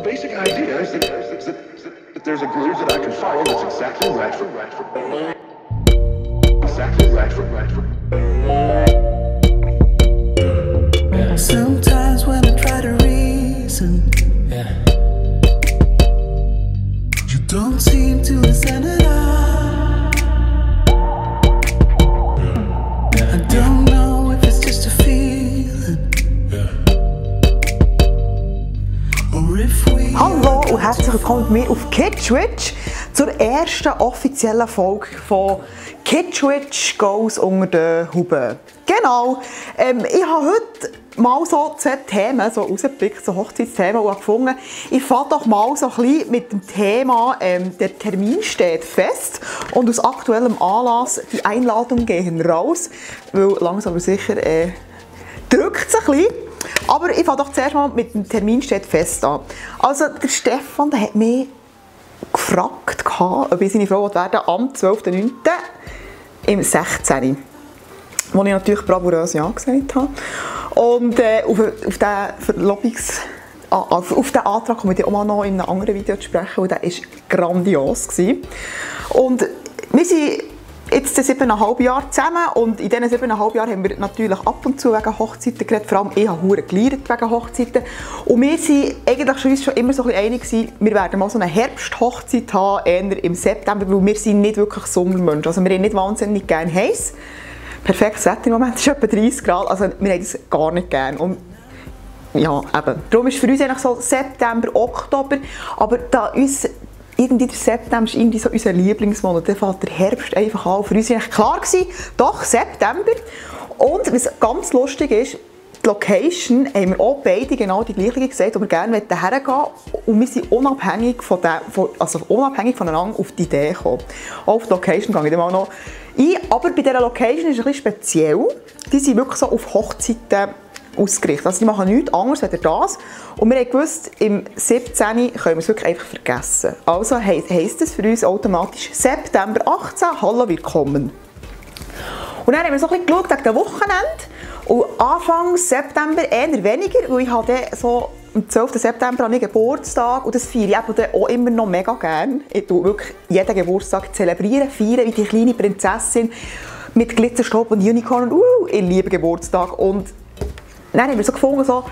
basic idea is that there's a groove that I can follow that's exactly right for exactly right for. Sometimes when I try to reason, you don't seem to listen at all. I don't know if it's just a feeling, or if we. Hallo und herzlich willkommen mit mir auf Kidswitch zur ersten offiziellen Folge von Kidswitch Goes unter den Huben. Genau, ich habe heute mal so zwei Themen so rausgepickt, so Hochzeitsthemen, und habe gefunden, ich fange doch mal so ein bisschen mit dem Thema «Der Termin steht fest» und aus aktuellem Anlass «Die Einladungen gehen raus», weil langsam aber sicher drückt es ein bisschen. Aber ich fange doch zuerst mal mit dem «Termin steht fest» an. Also der Stefan, der hat mich gefragt, ob ich seine Frau werden am 12.09. im 16. Wo ich natürlich bravourös Ja gesagt habe. Und auf diesen Antrag komme ich auch mal noch in einem anderen Video zu sprechen, weil der war grandios. Und wir sind jetzt 7,5 Jahre zusammen und in diesen 7,5 Jahren haben wir natürlich ab und zu wegen Hochzeiten geredet, vor allem ich habe verdammt geleiert wegen Hochzeiten. Und wir sind eigentlich schon immer so ein bisschen einig gewesen, wir werden mal so eine Herbsthochzeit haben, eher im September, weil wir sind nicht wirklich Sommermenschen. Also wir haben nicht wahnsinnig gerne heiß. Perfektes Wetter im Moment, es ist etwa 30 Grad, also wir haben das gar nicht gerne. Und ja, eben. Darum ist für uns eigentlich so September, Oktober, aber da uns irgendwie der September ist irgendwie so unser Lieblingsmonat, dann fängt der Herbst einfach an. Für uns war eigentlich klar gewesen, doch September. Und was ganz lustig ist, die Location haben wir auch beide genau die gleiche gesagt, wo wir gerne hergehen wollen. Und wir sind unabhängig voneinander auf die Idee gekommen. Auch auf die Location gehe ich dann mal noch ein. Aber bei dieser Location ist es ein bisschen speziell. Die sind wirklich so auf Hochzeiten ausgerichtet. Also die machen nichts anderes als das. Und wir haben gewusst, im 17. können wir es wirklich einfach vergessen. Also heisst es für uns automatisch September 18, hallo, willkommen. Und dann haben wir so ein bisschen geschaut wegen dem Wochenende. Und Anfang September eher weniger, weil ich habe so am 12. September habe ich Geburtstag und das feiere ich auch immer noch mega gerne. Ich tue wirklich jeden Geburtstag zelebrieren, feiern wie die kleine Prinzessin mit Glitzerstopp und Unicorn. Ich liebe Geburtstag. Und dann haben wir so gefunden, so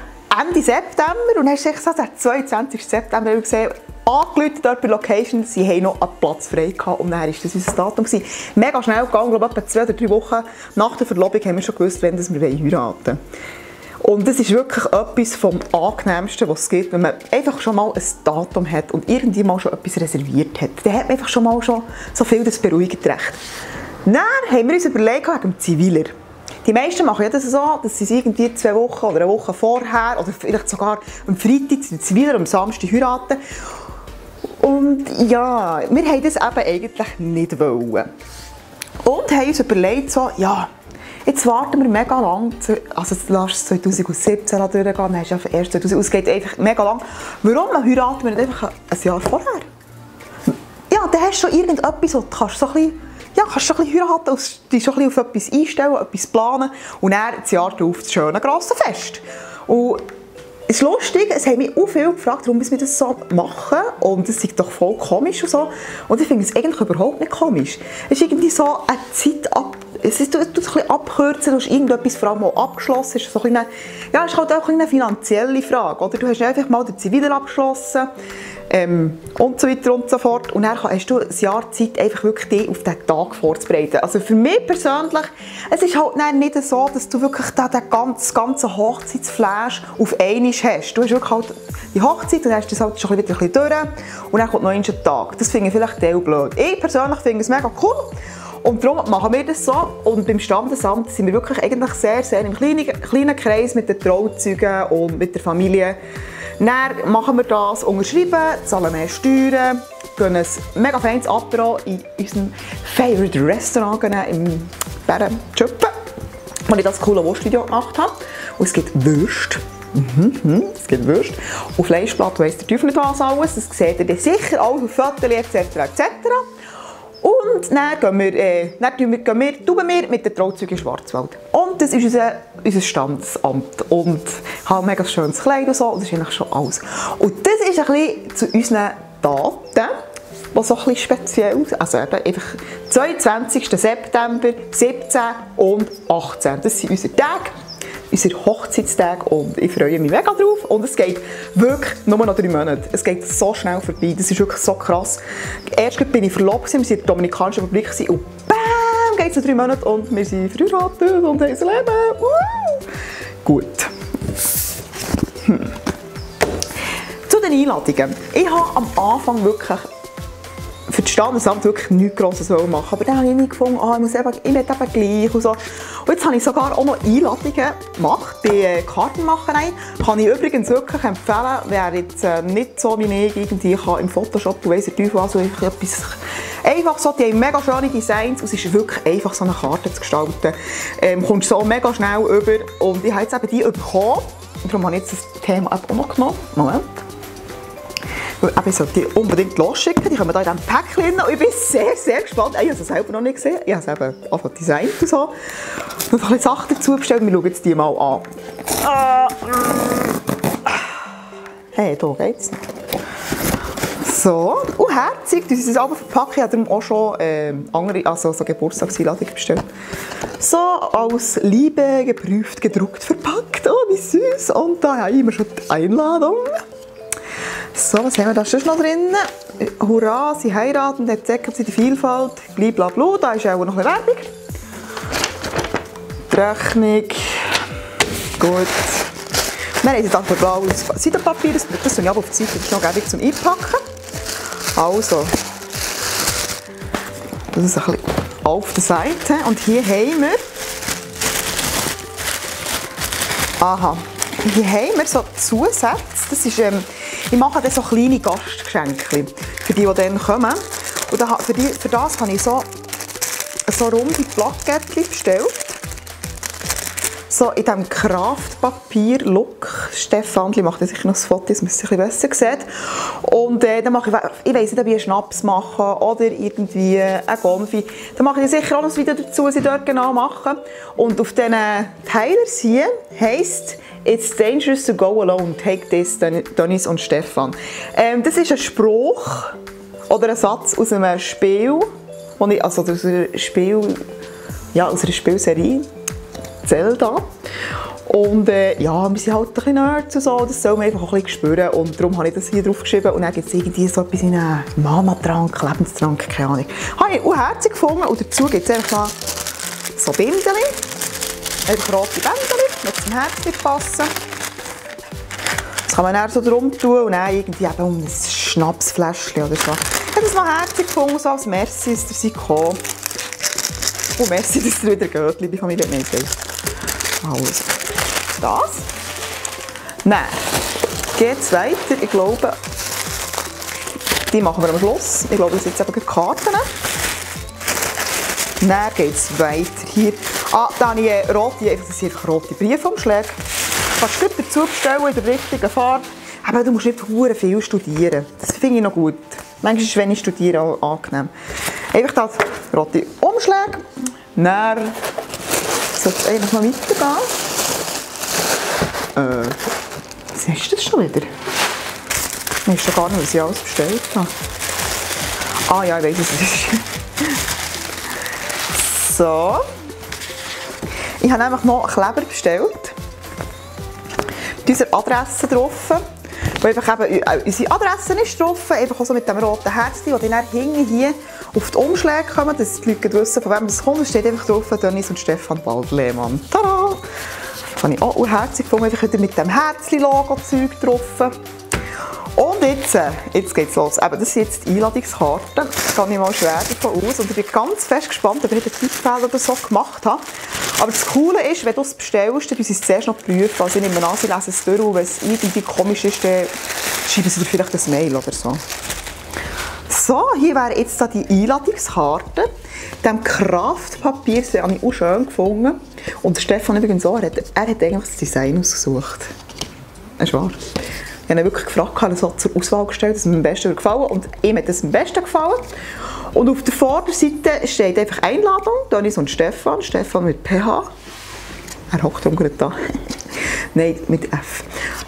Ende September, und dann ist es so, der 22. September, haben wir gesehen, angerufen dort bei Location, sie haben noch einen Platz frei gehabt, und dann war das unser Datum. Mega schnell gegangen, glaube ich, etwa 2 oder 3 Wochen nach der Verlobung haben wir schon gewusst, wann wir heiraten wollen. Und das ist wirklich etwas vom Angenehmsten, was es gibt, wenn man einfach schon mal ein Datum hat und irgendwie mal schon etwas reserviert hat. Dann hat man einfach schon mal so viel, das beruhigt recht. Dann haben wir uns überlegt, wegen dem Ziviler. Die meisten machen ja das so, dass sie irgendwie 2 Wochen oder eine Woche vorher oder vielleicht sogar am Freitag den Ziviler, am Samstag heiraten. Und ja, wir wollten das eben eigentlich nicht wollen. Und haben uns überlegt, so, ja, jetzt warten wir mega lang, also lass es 2017 durchgehen, dann hast du erst 2000, es geht einfach mega lang. Warum heiraten wir nicht einfach ein Jahr vorher? Ja, dann hast du schon irgendetwas, wo du kannst so ein bisschen, ja, kannst du ein bisschen heiraten, dich schon ein bisschen auf etwas einstellen, etwas planen und dann das Jahr darauf das schöne grosse Fest. Und es ist lustig, es haben mich auch viele gefragt, warum wir das so machen, und das ist doch voll komisch und so. Und ich finde es eigentlich überhaupt nicht komisch. Es ist irgendwie so eine Zeit es ist, du ein bisschen abkürzen, du hast irgendetwas vor allem mal abgeschlossen. Es ist, so ein bisschen, ja, es ist halt auch eine finanzielle Frage. Oder? Du hast einfach mal den Ziviler abgeschlossen und so weiter und so fort. Und dann hast du ein Jahr Zeit, einfach wirklich dich auf diesen Tag vorzubereiten. Also für mich persönlich, es ist halt nicht so, dass du wirklich den ganzen Hochzeitsflash auf einmal hast. Du hast wirklich halt die Hochzeit und dann hast du das halt schon wieder ein bisschen durch und dann kommt noch ein Tag. Das finde ich vielleicht auch blöd. Ich persönlich finde es mega cool. Und darum machen wir das so. Und beim Standesamt sind wir wirklich eigentlich sehr, sehr im kleinen Kreis mit den Trauzeugen und mit der Familie. Dann machen wir das, unterschreiben, zahlen mehr Steuern, gehen ein mega feines Apero in unserem Favorite Restaurant im Bären Schöppen, wo ich das coole Wurstvideo gemacht habe. Und es gibt Würste. Es gibt Würste. Und Fleischplatte weiss der Teufel nicht was alles. Das seht ihr sicher alles auf Fotos etc. etc. Und dann tun wir mit den Trauzeugen in Schwarzwald. Und das ist unser Standesamt. Und ich habe ein mega schönes Kleid und so, und das ist eigentlich schon alles. Und das ist ein bisschen zu unseren Daten, was so ein bisschen speziell ist. Also einfach 22. September, 17 und 18. Das sind unsere Tage, unsere Hochzeitstage, und ich freue mich mega drauf. Und es geht wirklich nur noch 3 Monate. Es geht so schnell vorbei, das ist wirklich so krass. Erst bin ich verlobt, wir waren in der Dominikanischen Republik und BAM! Geht es noch 3 Monate und wir sind verheiratet und haben ein Leben. Gut. Zu den Einladungen. Ich habe am Anfang wirklich für das Standesamt wirklich nichts Grosses machen, aber dann habe ich nicht gefunden, ich möchte eben gleich und so. Und jetzt habe ich sogar auch noch Einladungen gemacht bei Kartenmacherei. Kann ich übrigens wirklich empfehlen, wer jetzt nicht so wie ich irgendwie kann im Photoshop, du weißt, also etwas einfach so, die haben mega schöne Designs und es ist wirklich einfach, so eine Karte zu gestalten. Kommst so mega schnell über, und ich habe jetzt eben die bekommen und darum habe ich jetzt das Thema auch noch genommen. Moment. Ich sollte die unbedingt losschicken, die kommen hier in diesem Päckchen und ich bin sehr, sehr gespannt. Ich habe es selber noch nicht gesehen, ich habe es eben einfach designt und so. Und noch ein bisschen Sachen dazu bestellt, wir schauen jetzt die mal an. Hey, da geht's. So, und herzig, das ist es aber verpackt, ich habe darum auch schon andere, also so Geburtstagseinladungen bestellt. So, als Liebe geprüft, gedruckt, verpackt, oh wie süß. Und da haben wir schon die Einladung. So, was haben wir da schon noch drin? Hurra, sie heiraten, der zeigt sie die Vielfalt, blablabla, da ist auch noch eine Werbung. Die Rechnung, gut. Wir haben jetzt ein blaues Seidenpapier, das tue ich aber auf die Seite, das ist noch gäbig zum Einpacken. Also, das ist ein bisschen auf der Seite, und hier haben wir, hier haben wir so Zusätze, das ist, ich mache dann so kleine Gastgeschenke für die dann kommen. Und für das habe ich so runde Plakettchen bestellt. So in diesem Kraftpapier-Look. Stefan macht sicher noch ein Foto, dass man es ein bisschen besser sieht. Und dann mache ich weiss nicht, ob ich einen Schnaps mache oder irgendwie einen Konfi. Dann mache ich sicher auch noch ein Video dazu, was ich dort genau mache. Und auf diesen Teilers hier heisst «It's dangerous to go alone, take this, Dennis und Stefan». Das ist ein Spruch oder ein Satz aus einem Spiel, aus einer Spielserie, Zelda. Und ja, wir sind halt ein bisschen Nerds und so, das soll man einfach auch ein bisschen spüren, und darum habe ich das hier drauf geschrieben. Und dann gibt es irgendwie so etwas in einem Mama-Trank, Lebenstrank, keine Ahnung. Habe ich auch herzig gefunden, und dazu gibt es einfach noch so Bindchen, einfach rote Bändchen, die zum Herzchen passen. Das kann man dann so drum tun und dann irgendwie eben um ein Schnapsfläschchen oder so. Ich habe das noch herzig gefunden, so als Merci, dass ihr gekommen. Und merci, dass ihr wieder geht, liebe Familie. Nein, also, das. Dann geht es weiter. Ich glaube, die machen wir am Schluss. Ich glaube, das sind jetzt eben die Karten. Dann geht es weiter. Hier, da habe ich das sind einfach rote Briefumschläge. Du kannst gut dazu bestellen in der richtigen Farbe. Aber du musst nicht verdammt viel studieren. Das finde ich noch gut. Manchmal ist, wenn ich studiere, auch angenehm. Einfach das rote Umschläge. Dann sollte es eigentlich noch weitergehen. Was ist das schon wieder? Ich weiß schon gar nicht, was ich alles bestellt habe. Ah ja, ich weiss, was es ist. So. Ich habe einfach noch einen Kleber bestellt. Mit unserer Adresse drauf. Wo einfach eben unsere Adresse ist drauf, einfach auch so mit dem roten Herzchen, die dann hinten hier auf die Umschläge kommen, dass die Leute wissen, von wem das kommt. Es steht einfach drauf, Dennis und Stefan Bald-Lehmann. Tada! Das habe ich auch herzig gefunden, einfach wieder mit dem Herzchen-Logo-Zeug drauf. Und jetzt geht es los. Eben, das sind jetzt die Einladungskarten. Da gehe ich mal schwer davon aus. Und ich bin ganz fest gespannt, ob ich nicht einen Tippfehler oder so gemacht habe. Aber das Coole ist, wenn du es bestellst, dann müssen sie es zuerst noch prüfen. Also ich nehme an, sie lesen es durch, und wenn es irgendwie komisch ist, dann schreiben sie dir vielleicht ein Mail oder so. So, hier wäre jetzt da die Einladungskarte. Dem Kraftpapier, das habe ich auch schön gefunden. Und Stefan übrigens auch, er hat eigentlich das Design ausgesucht. Das ist wahr. Ich habe ihn wirklich gefragt, habe so zur Auswahl gestellt, dass mir am besten gefallen, und ihm hat es am besten gefallen. Und auf der Vorderseite steht einfach Einladung, Dennis und Stefan, Stefan mit PH. Er hockt unten da. Nein, mit F.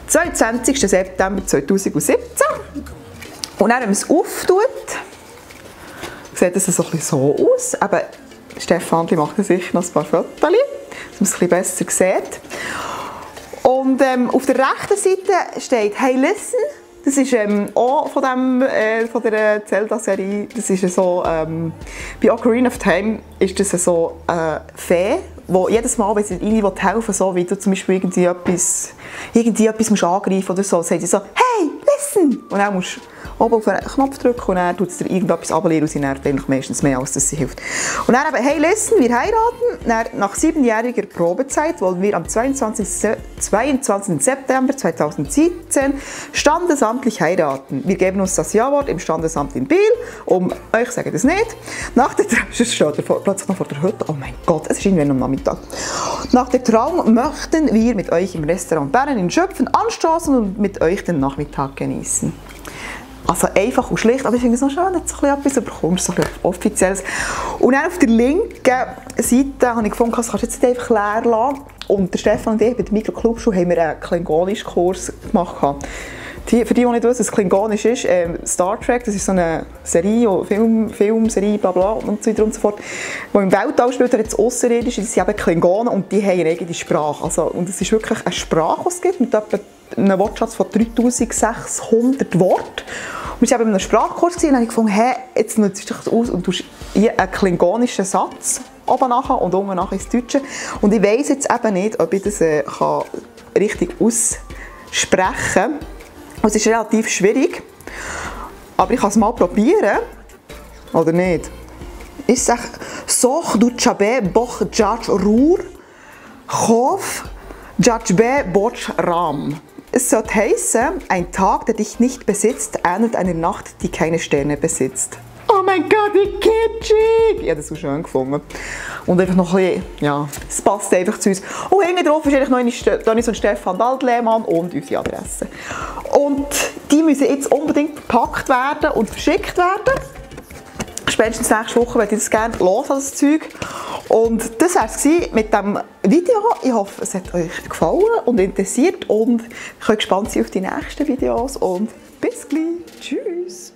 22. September 2017. Und dann, wenn man es auftut, sieht es so ein bisschen so aus. Aber Stefan macht sicher noch ein paar Fotos, dass man es ein bisschen besser sieht. Und auf der rechten Seite steht «Hey, listen». Das ist auch von der Zelda-Serie. Das ist so, bei Ocarina of Time ist das so eine Fee, wo jedes Mal, wenn sie ihnen helfen will, so wie du zum Beispiel irgendwie etwas musst angreifen oder so, sagt sie so «Hey, listen!» Und dann musst du oben auf einen Knopf drücken und dann tut sie dir irgendetwas ablehnen und sie nervt eigentlich meistens mehr, als dass sie hilft. Und dann eben «Hey, listen, wir heiraten!» Dann, nach 7-jähriger Probezeit wollen wir am 22. September 2017 standesamtlich heiraten. Wir geben uns das Ja-Wort im Standesamt in Biel. Ich sage das nicht. Sonst steht er plötzlich noch vor der Hütte. Oh mein Gott, es ist irgendwann am Nachmittag. Nach der Trauung möchten wir mit euch im Restaurant Bern in Schöpfen anstoßen und mit euch den Nachmittag genießen. Also einfach und schlicht, aber ich finde es noch schön, dass du etwas bekommst, so etwas Offizielles. Und dann auf der linken Seite habe ich gefunden, das kannst du jetzt nicht einfach leer lassen. Und der Stefan und ich bei der Mikro-Clubschule haben wir einen Klingonisch-Kurs gemacht. Für die nicht wissen, was Klingonisch ist, Star Trek, das ist so eine Serie, Filmserie, bla bla und so weiter und so fort, die im Weltall spielt, jetzt Außerirdische, die sind eben Klingonen und die haben eine eigene Sprache. Also, und es ist wirklich eine Sprache, die es gibt, mit etwa einem Wortschatz von 3600 Worten. Wir waren in einem Sprachkurs und habe gefunden, hey, jetzt nutzt du das aus und du hier einen klingonischen Satz oben nachher und unten nachher ins Deutsche. Und ich weiss jetzt eben nicht, ob ich das richtig aussprechen kann. Es ist relativ schwierig, aber ich kann es mal probieren. Oder nicht? Ich sage, «Soch du Chabe boch Judge Rur, Chof Judge Boch Ram». Es sollte heißen, ein Tag, der dich nicht besitzt, ähnelt einer Nacht, die keine Sterne besitzt. Oh mein Gott, wie kitschig! Ich habe das so schön gefunden. Und einfach noch ein bisschen, ja, es passt einfach zu uns. Und hinten drauf ist eigentlich noch so ein Stefan Dalt-Lehmann und unsere Adresse. Und die müssen jetzt unbedingt gepackt werden und verschickt werden. Spätestens nächste Woche würde ich das gerne los, das Zeug. Und das war es mit diesem Video. Ich hoffe, es hat euch gefallen und interessiert und ich bin gespannt auf die nächsten Videos und bis gleich. Tschüss!